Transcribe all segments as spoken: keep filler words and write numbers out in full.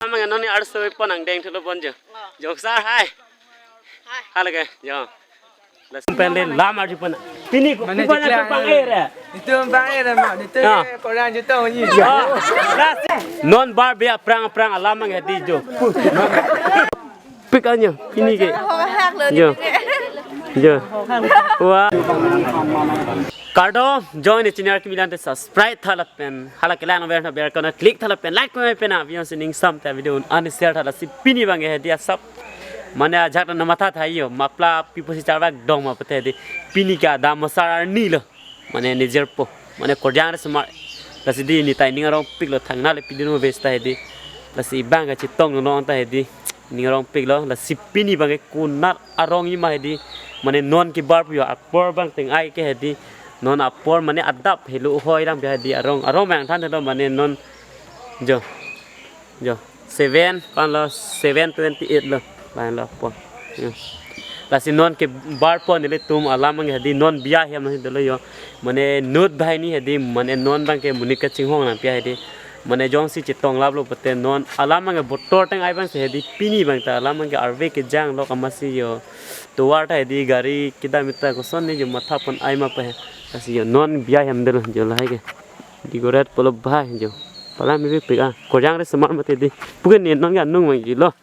Mangnon ni arso pon angdeng thelo pon jo. Jok sar hai. Hai. Halake jo. Pen le lam arju pon. Pini ko Mane pipon jikle na pang ang- ere. Itu pang ere ma, itu Ah. Korean juta ni. Jo. Lasi non bar be aphrang aphrang alam mang hedi jo. Pik anyo pini ke. Ho hak lo Jo. ni. Jo. Wah. Kardom, join the channel kimi lante subscribe tha lapen hala kelang ver na ber kona click tha lapen like kona pen avion sining sam ta video un ani share tha lasi pini bang hedi asap. Mane ajak na matha tha yo mapla pipo si charvak dong ma pate di pini ke adam masar arni lo. Mane nijirpo. Mane korjang re semar. Lasi di ni tai ning arong pik lo thangna le pidino vesta hedi. Lasi bang kachetong no ta hedi. Ning arong pik lo. Lasi pini bang ke kunat arong ima hedi. Mane non ke bar puyo apor bang teng ai ke hedi. Non apor mane adap helo hoi rang hedi arong. Arong bang than helo mane non jo. Jo, seven, pan lo seven twenty eight lo. Lain lo po. Hmm. Lasi non ke bar po nelitum alam mang hedi non biya hem nasi dolo yo. Mane nut bahai ni hedi mane non bang ke munik kachinghong nang piya hedi. Mane jongsi chetong lap lo pate non alam mang ke botor teng ai bang si hedi pini bang ta alam mang ke arve kejang lo kamasi yo. Tovar ta hedi gari kidam ita koson ni jo matha pon ai ma pa he. Lasi yo non biya hem dolo jo lahai ke. Decorate polo bahai jo. Pala mi pik ah. Korjang re semar mate di. Puke ni non ga nung mang lo.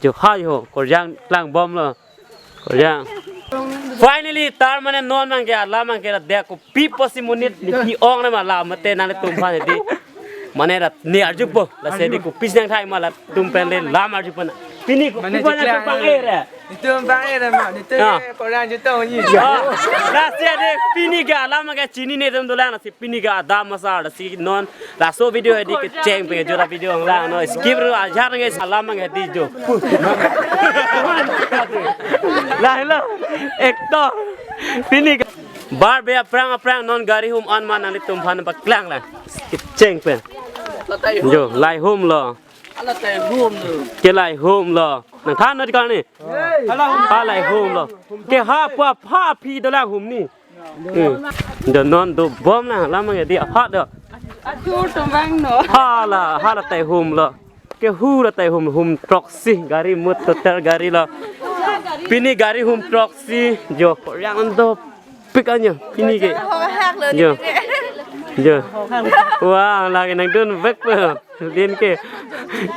Jo hai ho. Korjang klang bom lo. Korjang. Finally, tar mane non mang ke alam mang ke la dia kopi posi monit ni pi ong na ma la mate nanglitum phan di. Mane rat ni arju po. Lasi di kopi nang thai ma latum pen le lam arju pon. Pini ko Mane pipon na jikle pang ang- ere. Itu bang ere ma, itu Ah. Korean juta ni. Ah, lasi ade pini ke alam ke chini ne dem dolang lasi pini ke adam masar lasi non laso video hedi kecheng pen jora video ang lang no skip ru ajar nge alam nge di jo. Lah lo. Ekto. Pini ke bar be aphrang aphrang non gari hum an man nanglitum phan paklang lang. Kecheng pen. Jo, lai hum lo. Ala tai hum lo. Ke lai hum lo. Nang than no di kani. Ala hum. Ha lai hum lo. Ke ha pua pha phi dolang hum ni. Hmm. Do non do bom na la mang di ha do. Atur tumbang no. Hala hala tai hum lo. Ke hu la tai hum hum troksi gari mut total gari lo. Pini gari hum troksi jo yang do pik anyo pini ke. Ho hak lo Jo. ni. Jo. Wah, lagi nang dun vek pe. Din ke.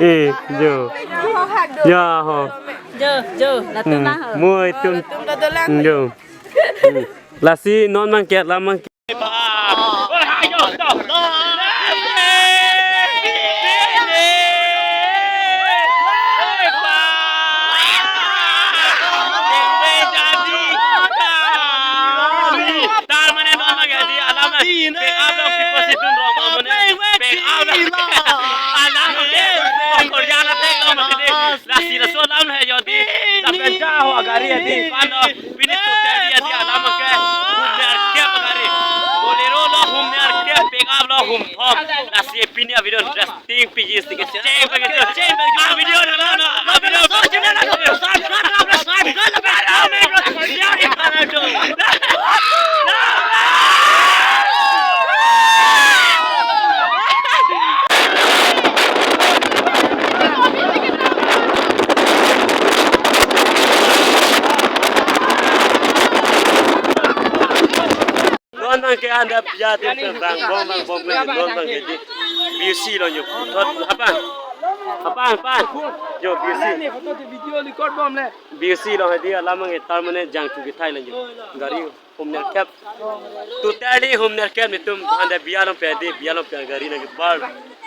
Eh, jo. Ho hak do. Ya ho. Jo, jo, latum Hmm. na ho. Moi tun. Latum ka dolang. Jo. Hmm. Lasi non mang ke lam mang ke. Tar mane non mang hedi alam na. Pe abang people si tun rong mane. Pe abang. Alam na. Korjang na pe abang mane. Lasi laso alam he jodi. Lapen ja ho agari hedi. Pano. Pini total dia dia alam ke. Hum nerkep agari. Bolero lo hum nerkep, pick up lo hum thom. Lasi pini avideo interesting piji stik. Cheng bagi cheng bagi avideo na na avideo. Non bang ke anda pia tim bang bom bang bom ke non bang ke di. B C lo nyu. Tot apa? Apa apa? Jo B C. Ni foto di video record bom le. B C lo hedi alam nge tar mane jangthu kethai lo nyu. Gari hum nerkep. Totally hum nerkep netum anda biya long pe di biya long pe gari nang bar.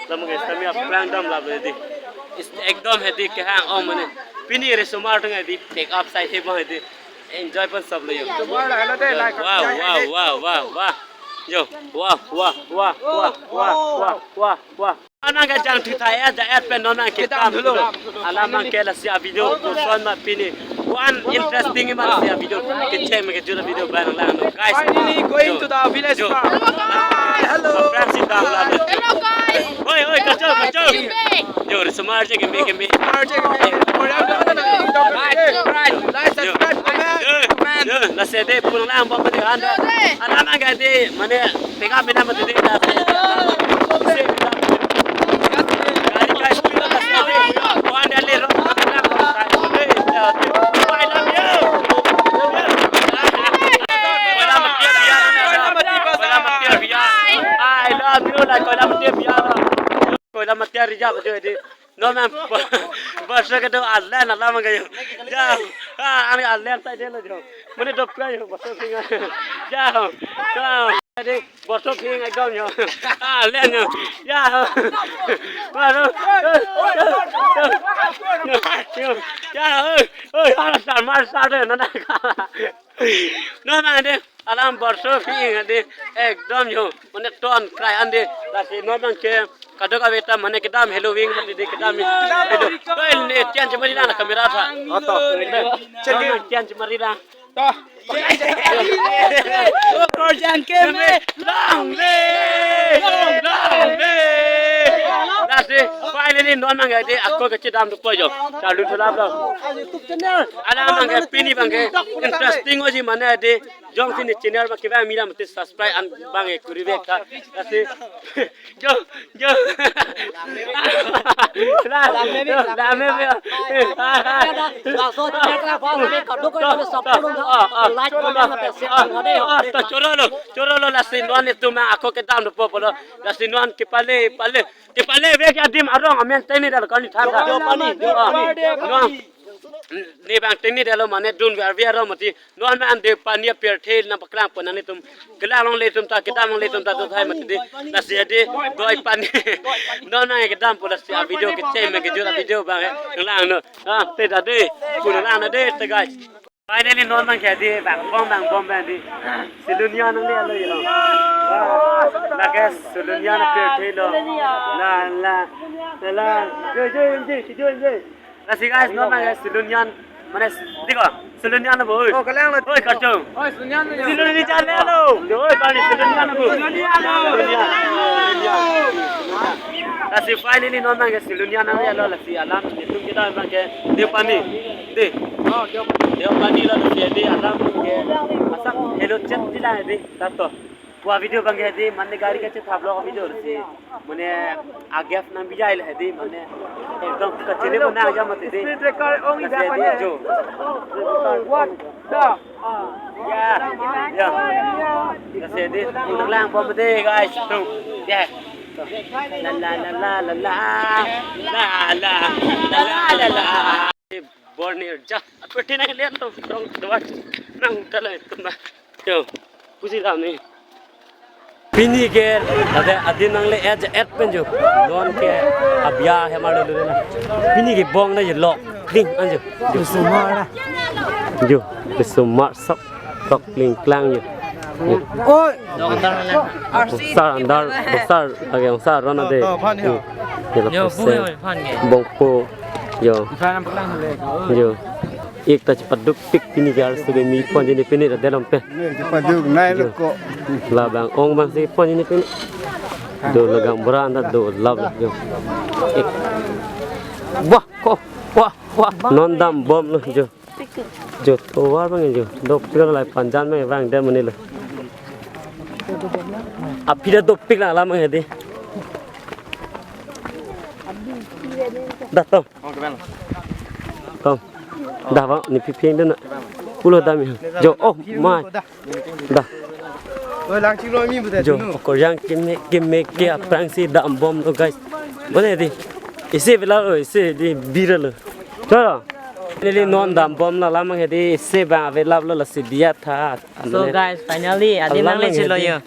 Lam nge sami aplang dam lap hedi. Is ekdom hedi kehang ong mane. Pini resomar tong hedi pick up side he bang hedi. Enjoy pon sab lo yo. Wow, wow, wow, wow, wow. Yo, wow, wow, wow, wow, wow, wow, wow, wow. Nang ka jangthu thai aja et pen non nang ke tam dulu. Alam nang ke lasi avideo koson ma pini. One interesting ma lasi avideo. Kecheng ma ke jura video ba nang lang no. Guys. Finally going to the village Yo. Park. Hi, hello. Aphrang si dam la. Hello, guys. Oi, oi, kachau, kachau. Yo, resomar je ke me ke me. Nice, nice, nice. Yo, yo, la sede pun lang bom de anda. Anak anak gade, mane, pegang bina mate de. Gari ka speed la sede. Matiya reserve ajo di. Non ma Borso kedo alen alam kayo. Ja. Ah, ani alen sai de lo jo. Mane dop kayo Borso singa. Ja. Ja. Di Borso singa ekdom jo. Ah, alen jo. Ja. Baru. Ja. Oi, oi, oi, ala sar mar sar de nana. Non ma de alam Borso phi ing de ekdom jo mane ton krai an de lasi non abang ke kadokave ta mane kedam helo wing mane de kedam helo. Toi ne tian chemari na camera tha. Ato. Tian chemari na. To. Korjang keme long le. Long le. Lasi finally non abang ke de ako kechedam dopo jo. Charlu thulap lo. Alam abang ke pini abang ke interesting oji mane de. Jongsi ne channel ma kevang mira mati subscribe an abang ke kurivek tha. Lasi jo jo. La la me me. Laso channel kla ba me kadokave support lo. Like, comment, share, ah, ah, ah, to choro lo, choro lo lasi non netum ako kedam dopo pulo. Lasi non kepale pale. Kepale vek adim arong amen teni dal kani than than. Deo pani, deo pani. Non. Ne abang teni dalo mane dun ver ver ro mati. Non ma an deo pani apirthe nangpaklang pon nangtum. Kelang longle atum ta kedam longle atum ta dothai mati de. Lasi de doi pani. Non ma kedam pulo lasi a video kechem ke jura video abang eh. Lang no. Ah, te da de. Pulo lang na de te guys. Finally non abang ke di bang bom bang bom bang di. Silunian nang lian lo yo. La ke Silunian apirthe lo. La la la la. Yo yo yo yo yo. Lasi guys non abang ke Silunian mane diko Silunian lo bo. Oh, kalang lo. Oi kachung. Oi Silunian lo. Silunian channel lo. Oi pani Silunian lo bo. Silunian lo. Lasi finally non abang ke Silunian nang lian lo lasi alam netum kita abang ke deo pani. Di. Oh, deo pani. Deo pani lo lasi di alam ke. Asak helo chet di la di. Tato. Wa video abang ke di mane gari kachethap lo video si. Mane agaf nang bijai le di mane. Ekdom kachele mo nang jam mati di. Speed record ong ida. Lasi di pani. Jo. What the? Ya. Ya. Lasi di lang bom de guys. Tung. Ya. La la la la la la. La la la la la. Bornir ja. Apirthe nang lian to dong dua. Nang tala tumba. Yo. Pusi dam ni. Pini ke ada adin nang le et et pen jo. Non ke abia hemar dulu na. Pini ke bong na je lok. Ding an jo. Jo sumar na. Jo. Jo sumar sok. Tok kling klang jo. Jo. Oi. Sar andar, sar age sar rona de. To, to, phan jo. Jo, jo, phan ke. Bong po. Jo. Phan am plang le. Jo. Ik ta chepaduk pik pini ke arsu ke mi pon jini pini ra delom pen. Ne, chepaduk nai lo ko. Labang ong abang si pon jini pini. Do lagang bra anda do lab jo. Ik. Wah, ko. Wah, wah. Non dam bom lo jo. Jo tovar abang jo. Dopik la panjan abang abang dem ni lo. Aphi ta dopik la alam abang di. Dah tong. Tong. Dah bang ni piping den. Pulo dam ya. Jo oh mai. Dah. Oi, lang chinglo mi bu ta Jo, tunu. Korjang keme keme ke aphrang si dam bom lo guys. Mane di. Isi bela lo, isi di bira lo. Choro. Neli non dam bom na lam abang di isi abang ave lap lo lasi biya tha. So guys, finally, adi alam nang le abang chilo di. Yo.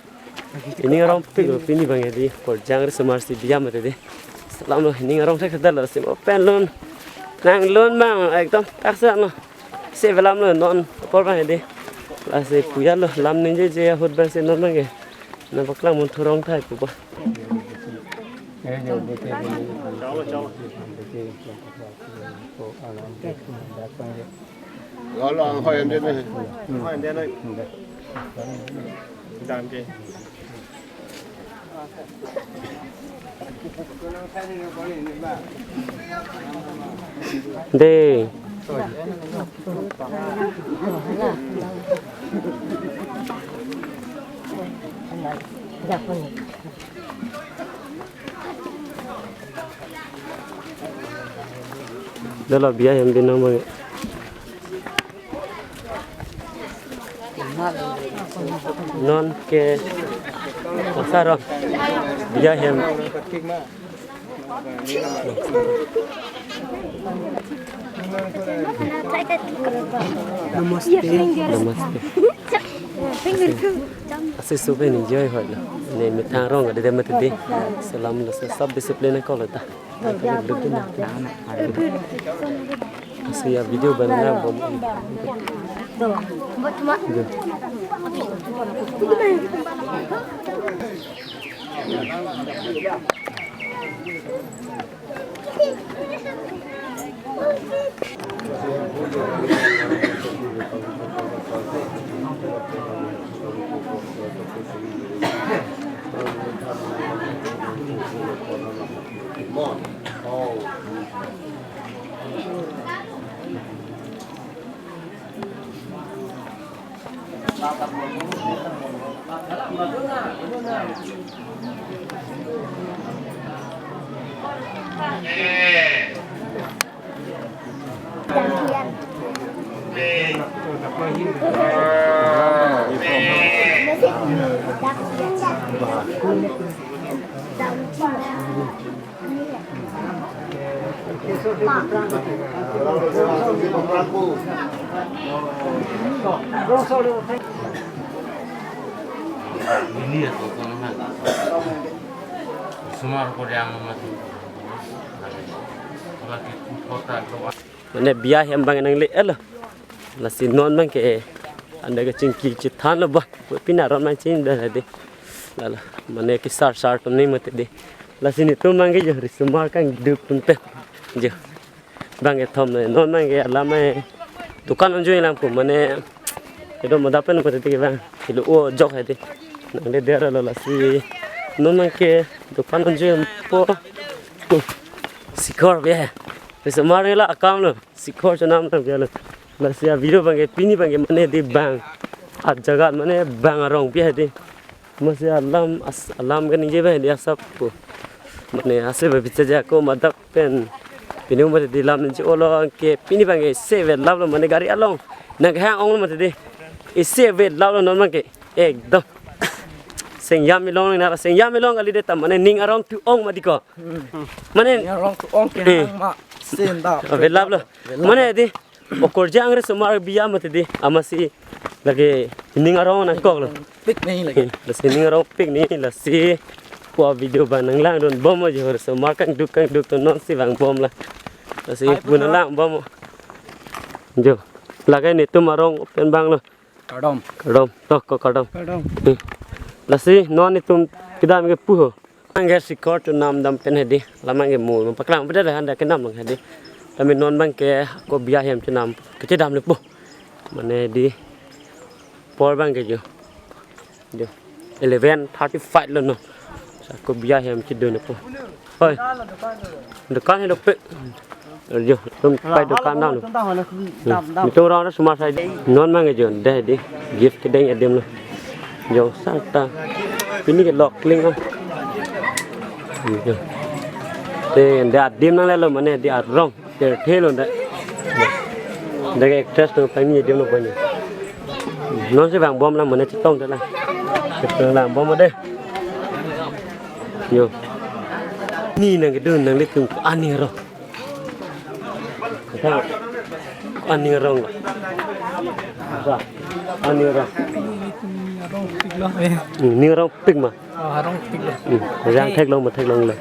Ini orang pik lo pini abang di. Korjang ri semar si biya mate di. Salam lo ini orang thek sedal lo si mo pen lun. Nang lun abang ekdom tak sa no. Se velam lo non apor abang di. Lasi puya lo lam ningje je ahut abang si non abang ke. Nangpaklang mun thurong thai pu ba. Lo lo ang hoi em de ne. Hoi em de ne. Dan ke. De. Dolo biya hem binong bang. Non ke asaro biya hem. Namaste. Namaste. Asi supe ni joy hoi lo. Ne methang arong ade mati di. Salam lo sa sab discipline ko lo ta. Asi ya video bang bom. Sumar ko yang masih lagi kota doang. Mane biya hem bang nangle-et lo. Lasi non bang ke anda ke chingki chethan lo ba. Pini aron man ching da de. Lala mane ke sar sar atum ni mati de. Lasi netum bang ke jo risomar kangduk atum pen. Jo. Bang kethom ne non bang ke alam eh dukan anjo ilang pu mane kedo moda pen mati de bang. Kilo o jok hai de. Nangle-et lo lasi non bang ke dukan anjo po. Sikhor be. Risomar la akam lo. Sikhor chonam tam ke lo. Lasi a video bang ke pini bang ke mane di bang. Ajaga mane bang arong pi hai di. Masi alam as-, alam ke ningje bang di asap ko. Mane ase ba bicha ja ko madak pen. Pini umar di lam ningje olo ke pini bang ke isi velap lo mane gari along. Nang hang ong lo mati di. Isi velap lo non bang ke. Ekdom. Sengyam ilong na sengyam ilong kali de ta mane ning arong tu-ong mati ko. Mane ning arong tu-ong ke eh. Hang ma. Sen da. Velap lo. Velap. Mane di. Okorjang risomar biya mati di. Amatsi lagi ning arong nangkok lo. Pik nahi lagi. Lasi ning arong pik nahi lasi. Ko video bang nanglangdun bom ajo risomar kangduk kangduk atum non si bang bom la. Lasi hai pun putra. Lang bom. Jo. Lake netum arong pen bang lo. Kardom. Kardom. Toh ko kardom. Kardom. Hmm. Lasi non netum kedam ke pu ho. Bang ke sikhor chonam dam pen hai di. Lam bang ke mo paklang pada han da kenam bang hai di. Tame non bang ke ko biya hem chonam kechedam le po. Mane di por bang ke jo. Jo. Eleven thirty five lo no. Sa ko biya hem chedun po. Hoi. Dukan he dopik. Jo, tum pai dukan dam. Hmm. Netum rong sumar sai. Non bang ke jo, dei di. Gift kedeng adim lo. Jo, santa. Pini ke lok kling lo. Jo. Te, de adim nangle lo mane di arong. Te, the lo de. De ke actress lo pini adim lo pini. Non si bang bom la mane chetong de la. Chetong la bom de. Jo. Ni nang kedun nanglitum ani ro. Kata, ani arong lo. Kata, ani arong. Arong pik lo, eh. Hmm, ni arong pik ma. Oh, arong pik lo. Hmm, rang theklong ma theklong lo.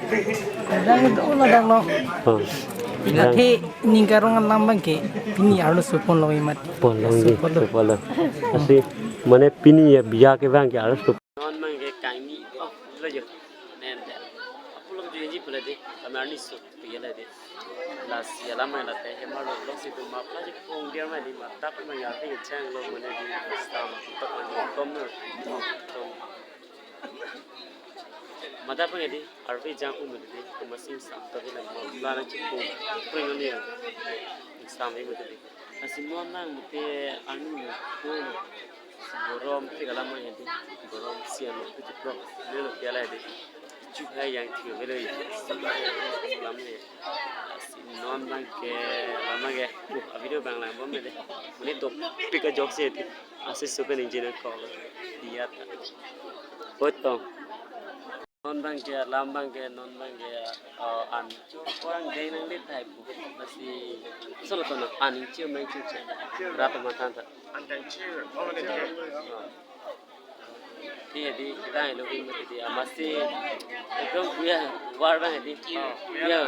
Rang itu ulah dang lo. Oh. Athe ning arong alam bang ke pini arloso pon lo imat. Pon lo. Arloso pon lo. Arloso pon lo. Lasi mane pini ya biya ke bang ke arloso. Non bang ke kangni. Oh, lo jo. Nen de. Apulok jo ji pula de. Kami arni so. Piyala de. Lasi alam mai late hem arlo lo si tu ma plastic pong dia mai di ma tap ma ya pe chang lo mane di stam tok ma di tom na. Tom. Mata pang di arve jang um di komasin stam tok na ma pla na chipung. Pring ni. Stam di mati di. Lasi non nang mati anu ko. Borom pik alam mai di. Borom sian lo pik pro. Ni lo piyala di. Chu hai yang thi velo. Lam ni. Lasi non bang ke lam ke. Uh, a video bang lang bom de. Mane dopik ajok si di. Asi supen engine call. Dia ta. Potong. Non abang ke, alam abang ke, non abang ke, uh, an chur ko-an deng nanglit tahai pu. Lasi, solo tono, an ingchir ma ingchirche. Rat amatha ta. An ingchir, oh, deng. Oh. Ti hedi, kita helo kin hedi, amatsi, ekdom puya, war abang hedi. Oh, puya. Ya.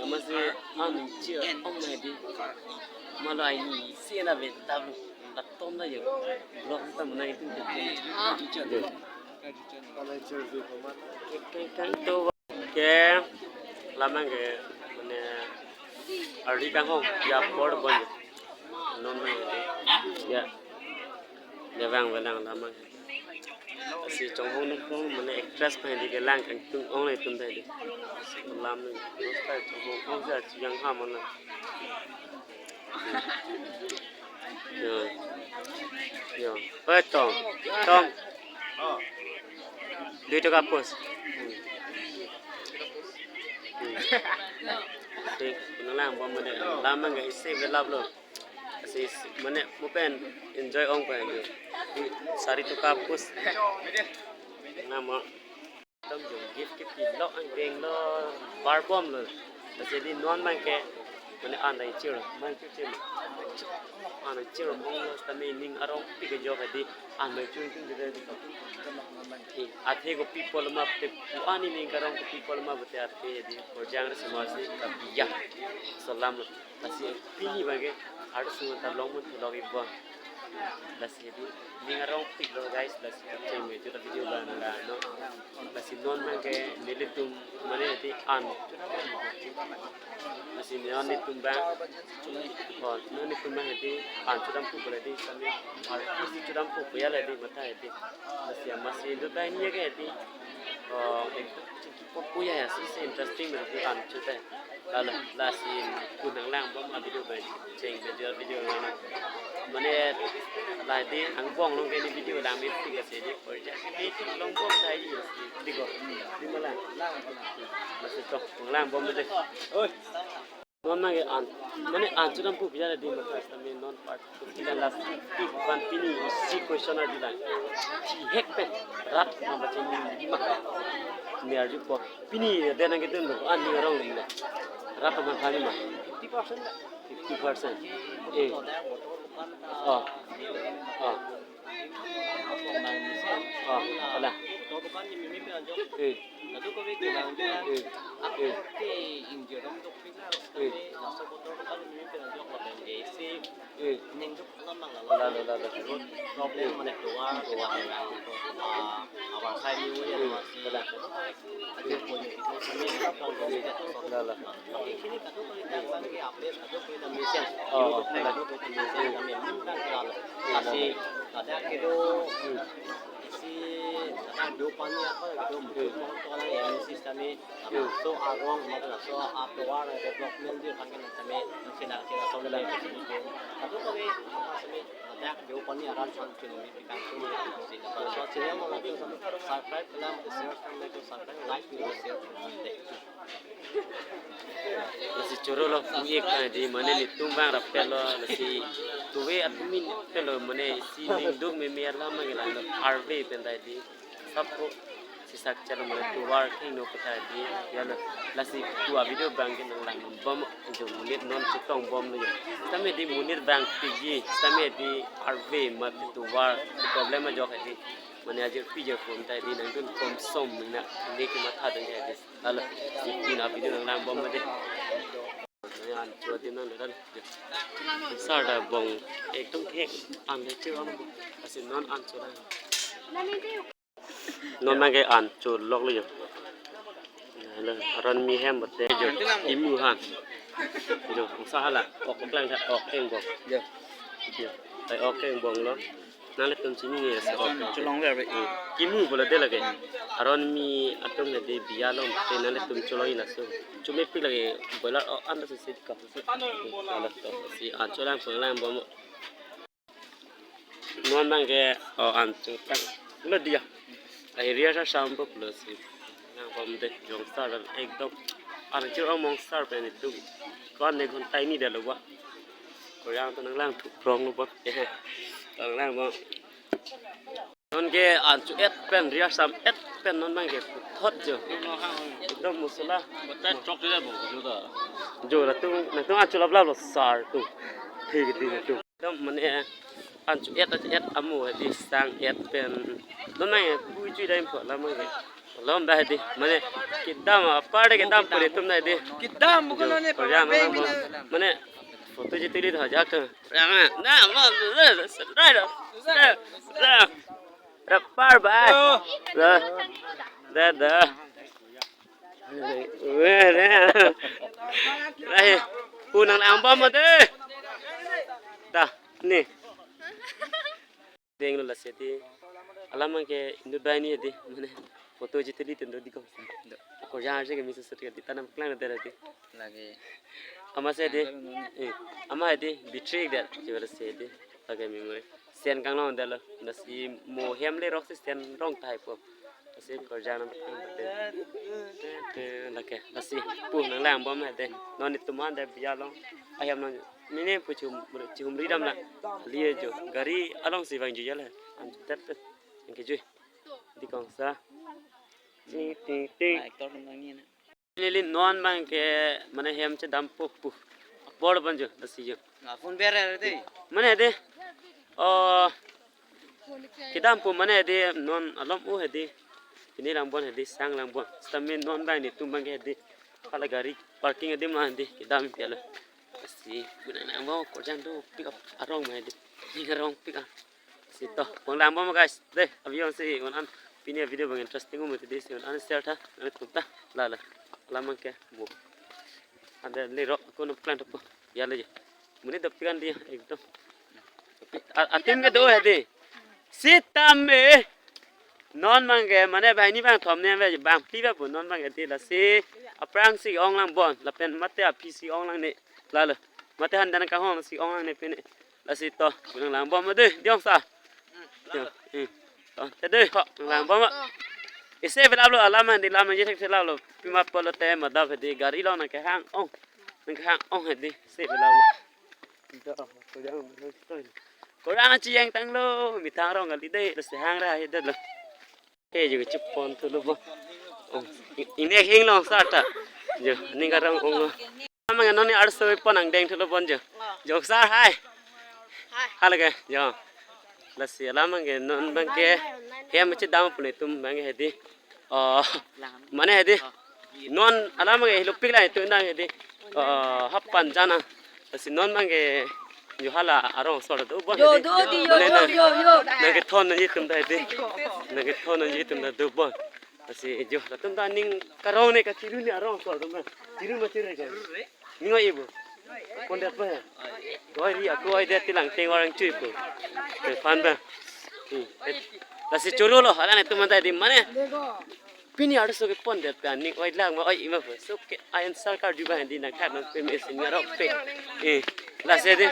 Amatsi, an ingchir, ong hedi. Malo aini, si na ve, tablo. Latum ta yo. Vlog ta menang itu. Ah. Ke, ke, ke, itu. Ke, alam abang ke, mane, ardi kanghon, ya, por bon. Non abang ke, ya. Ya, vang, vang, alam abang ke. Lasi chonghong nung kong, mane, actress pa hedi ke lang kangtung ong le tum ta hedi. Alam, bos ta chonghong ong sa chiyang ha mana. Yo. Yo. Oi, Tom. Tom. Dui toka pus. Hmm. Hmm. Tik, nanglang bom mane. Alam abang ke isi velap lo. Isi, isi, mane, mo pen enjoy ong pen yo. Dui, sari toka pus. Nama. Tam jong gift kipilo, angdeng lo, bar bomlo. Lasi hedi non abang ke, mane an ta ingchir, ma ingchirche ma. An ingchir bomlo, sitame ning arongpik ajok hedi, an abang chun chun jeda di ko. Eh, athe kopi pulo ma te, pu ani ning karong kopi pulo ma pute athe hedi, korjang re semar si kapiya. Salam lo. Lasi pini abang ke, artist semar ta longmon thelok ipo. Lasi hedi, ning arongpik lo guys, lasi cheng me chuta video abang la no. Lasi non abang ke nelitum mane hedi an. Lasi non netum abang. Oh, non netum abang hedi an chudam pu hedi sitame. Artist chudam pu ya hedi matha hedi. Lasi amatsi do ta ini ke hedi. Oh, ek Puya ya, si, si interesting, mane an chuta. Lalo, lasi pu nanglang bom a video abang, cheng video, video nang. Mane, la hedi angbong along ke ne video lang me tik ase di, por ja, ne tik long bom ta hedi, di ko, di mala. Lasi to, nanglang bom de. Oi. Non abang ke an, mane an chudam pu biya di matha sitame non part two ti la last fifty-one pini isi question ardi lang. Thihek pen rat nang bache ni lima. Ne arjupo. Pini de nangkedun lo, an ning arong lima. Rat amatha ni ma. Fifty percent. Fifty percent. Eh. Oh. Oh. Oh, ala. Eh. Eh. Eh. Eh. Eh. Lalo, lalo. Problem mane keluar, keluar, ah, abang sai ni, eh, masih. Lalo. Lalo. Lalo. Hmm. Hmm. So arong, matlab, so atovar development di kan kan sami, sina, sina, so le, kado kami, sami, dak jo pani aran sang chini, kan sini, so, so, chini, matlab, subscribe, kalam, share, kalam, subscribe, like, share. Lasi choro lo, pu ik, ah, di mane netum abang rap pelo, lasi tuve atumin pelo, mane isi ningduk meme alam mangilan lo, arve pen ta di. Sap ko, si sak chalo mane tovar kingno kotha di, ya lo, lasi pu a video abang ke nanglang bom, jo monit non chetong bom lo ya. Sitame di monit abang piji, sitame di arve mate tovar, problem ajok di, mane ajirpi jirpo ta di nangdun komsom na, ne kematha dun ya di. Lalo, si pu a video nanglang bom de. Nang an chua di nang dan. Sar ta bong, ekdom thek, an le chua bom. Lasi non an chua. Non abang ke an chua lok lo yo. Lalo, aron mi hem bote jo. Imu han. Jo, sa hala, ok lang tha, ok engbong. Jo. Jo. Tai ok engbong lo. Nanglitum chini ni asa. Cholong ver ve. Hmm. Kimu bola de lake. Hmm. Aron mi atum le de biya long te nanglitum cholong ina so. Chume pi lake boiler o anda se sit ka. Hmm. Ala to si an cholang panglang bom. Non abang ke o an chotang. Lo dia. Ai ria sa sam bok lo si. Nang bom de jong sar ekdom. An chir ong mong sar pen itum. Kon ne kon tai ni de lo wa. Korean to nanglang thuk prong lo bom. Nanglang bom. Non ke an chu-et pen, rehearsal et pen non abang ke puthot jo. Ekdom masala. Batai chok le bo jo da. Jo latum, latum an chu laplap lo sir atum. Thik di latum. Ekdom mane an chu-et, an chu-et amo di sang et pen. Non abang ke pui chui dam po alam abang ke. Lom bai di, mane kedam apar de kedam puri atum bai di. Kedam bukan jo, ne, kerja program mana ini. Mane photo je tuli do jak tu. Rama, na, ma, na, na. Rapar bai. Da, da, da. Weh, ne. Rai, pu nanglangbom ma de. Da, ni. Denglo lasi di. Alam abang ke inut bai ni di. Mane photo je tuli tun do di kong. Korjang arje ke misi sut ke di tanam klang de di. Lagi. Ama si di. Eh, ama di bitrik de. Jiwa si di. Lagi memory. Sen kang long de lo. Lasi mo hem le rok si sen rong tahai po. Lasi korjang nam klang de. Te, te, lake. Lasi pu nanglangbom de. Non itum an de bia long. Ahem non. Mane pu chum, chum ri dam la. Liye jo. Gari along si vang ju ya la. An tet. Anke jui. Di kong sa. Ting, ting, ting. Ah, actor dum nangji na. Neli non abang ke mane hem chedampo pu. Apor abang jo, lasi jo. Ah, phone bere re de. Mane de. Oh, kedampo mane de non alom o he de. Pini langbom he de, sang langbom. Sitame non abang netum abang ke he de. Hala gari parking adim la he de, kedam pi alo. Lasi, pu nanglangbom, korjang dopik arong ma he de. Ning arongpik a. Si to, nanglangbom guys. De, abang si un-an pini video abang interesting um te de si un-an share tha, nangtum ta. La la. Alam abang ke mo. Ante le rok ko no plan to po. Ya le je. Mane dopik an di ekdom. A, atim ke do he de. Sitame. Non abang ke mane banghini bangthom ne ve bangphli ve pu non abang ke de lasi. Aphrang si ong langbom. Lapen mate aphi si ong lang ne. La la. Mate han dan kanghon si ong lang ne pine. Lasi to, nanglangbom de, diong sa. Diong, eh. To, te de, ho, nanglangbom. Isi velap lo, alam an di lam an je thek velap lo. Pima polo te madap he di, gari lo nangkehang ong. Nangkehang ong he di, isi velap lo. Korjang chiyeng tanglo, methang arong kali de, lasi hang ra he de lo. He jo chepon thulo bon. Oh, i-, inek hing long sa ta. Jo, ning karong ong lo. Alam abang non ni arso pon angdeng thulo bon jo. Jo sir hai. Hai. Hala ke, jo. Lasi alam abang ke non abang ke hem chedampo netum abang ke he di. Oh, mane he di. Non alam abang ke hilopik la netum nang he di. Oh, hapan jana. Lasi non abang ke jo hala arong sor do bon. Jo, he di. Do di, jo, mane jo, na, jo, jo. Nangkethon nangji atum ta he di. Nangkethon nangji atum ta do bon. Lasi jo, latum ta ning karong ne kachiru ne arong sor do ma. Chiru ma chiru ka. Ning oi bo. Pondet pa. Oi ri aku oi det tilang teng orang chui po. Te pan ba. Hmm. Lasi choro lo, hala netum ta he di mane. Pini arso ke pondet pen ning oi lang ma oi ima po. So ke ayan sarkar juga di nangkhat nang pe mesin ngarok pe. Eh, lasi di.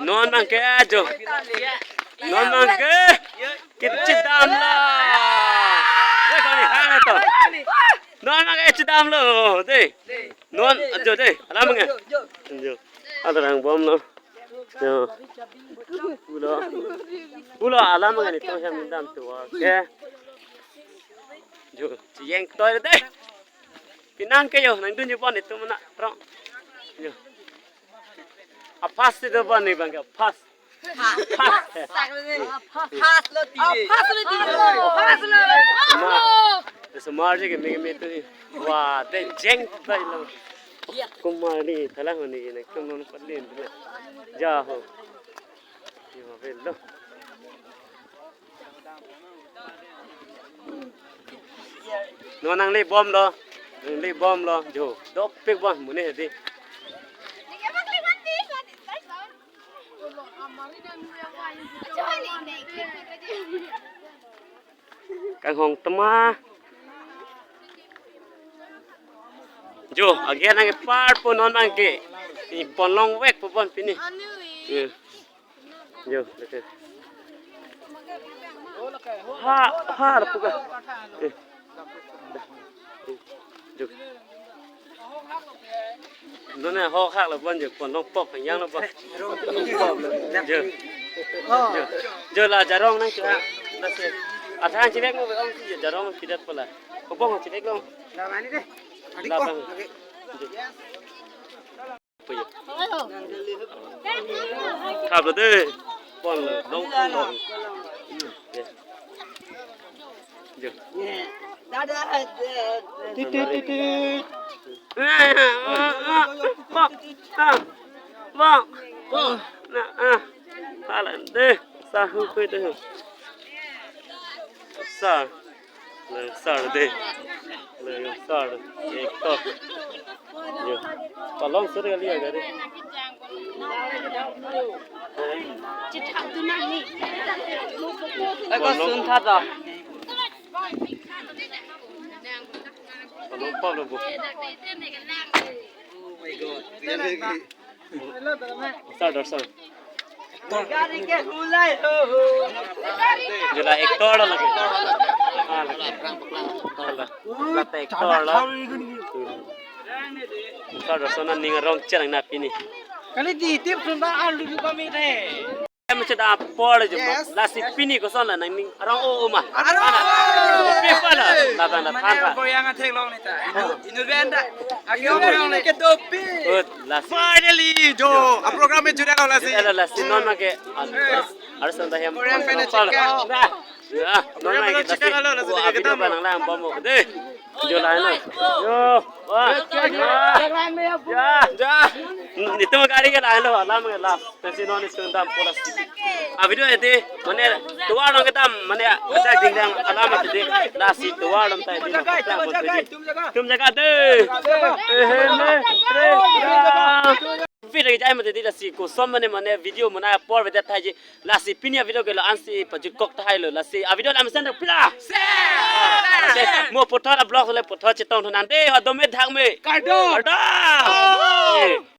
Non abang ke jo. Non abang ke. Kit chedam la. Ya kali hang to. Non abang ke chedam lo. De. Non jo de. Alam abang ke. Jo. Ada nanglangbom lo. Jo. Pulo. Pulo alam abang ke netum hem dam tu. Oke. Jo, chiyeng toi de. Pinang ke jo, nangdun jo bon netum na rong. Jo. Apas si do bon ni abang ke, apas. Apas. Apas lo ti de. Apas lo ti de. Apas lo. Ma, te sumar je ke me me tu ni. Wah, te jeng tai lo. Kumar ni thala honi na kum non padin. Ja ho. Yo, vel lo. Non nanglebom lo. Nanglebom lo. Jo, dopik bon mune he di. Kanghong tema. Jo, again nangkepar po non abang ke. Ni pon longvek po bon pini. Yo. Jo, lake. Ha, ha, lapu ka. Eh. Jo. Done ho khak lo bon jo, pon long pok yang lo bon. Jo. Jo. Jo la jarong nang chu ha. Athan chivek mo, ong si jarom kidat pala. Kopong chivek lo. Lamani de. Adik ko. Labang. Lagi. Puyo. Khap lo de. Pon lo, long pon lo. Ye. Jo. Dada. Tit, tit, tit, tit. Bang. Bang. Bang. Na, ah. Palan de. Sahu koi de. Sa. Langsar de. Langsar. Ekto. Jo. Palong suri kali ya gari. Ako sun tha to. Palong pop lo bo. Oh my God. Sar, sar. Gari ke hulai ho ho. Jula actor lo lagi. Ah, lagi. Actor lo. Lata actor lo. Sar, sar, na ning arong cherang na pini. Kali di tip sunda alu di kami deh. Em, cheda apor jo. Yes. Lasi pini koson la nangning arong o o ma. Arong. Pe pala. Labang la than tha. Boyang athek long neta. Inu, inu benda. Aki ong long ne ke topi. Ut, lasi. Finally, jo. A program e juda lo lasi. Juda lo lasi. Non ma ke. Harus nonton hem. Korean pen chika. Ya, non ma ke lasi. Video ba nang lang bom. De. Jo lain lo. Jo. Wah. Ya. Ja. Nitum gari ke lain lo, alam ke la. Pensi non is kundam pola si. A video ete, mane, tovar nang kedam, mane, aja dingdang alam ete, lasi tovar dam tai di. Tum jaga de. Eh, eh, me, re, ra. Video ke jai mate di lasi koson mane, mane video mane apor video thaiji. Lasi pini a video ke lo ansi pajut kok tahai lo. Lasi a video lam sen pla. Mo puthot a vlog le puthot chetong thonan de ho dome dhak me. Kardom. Kardom. Oh. Eh.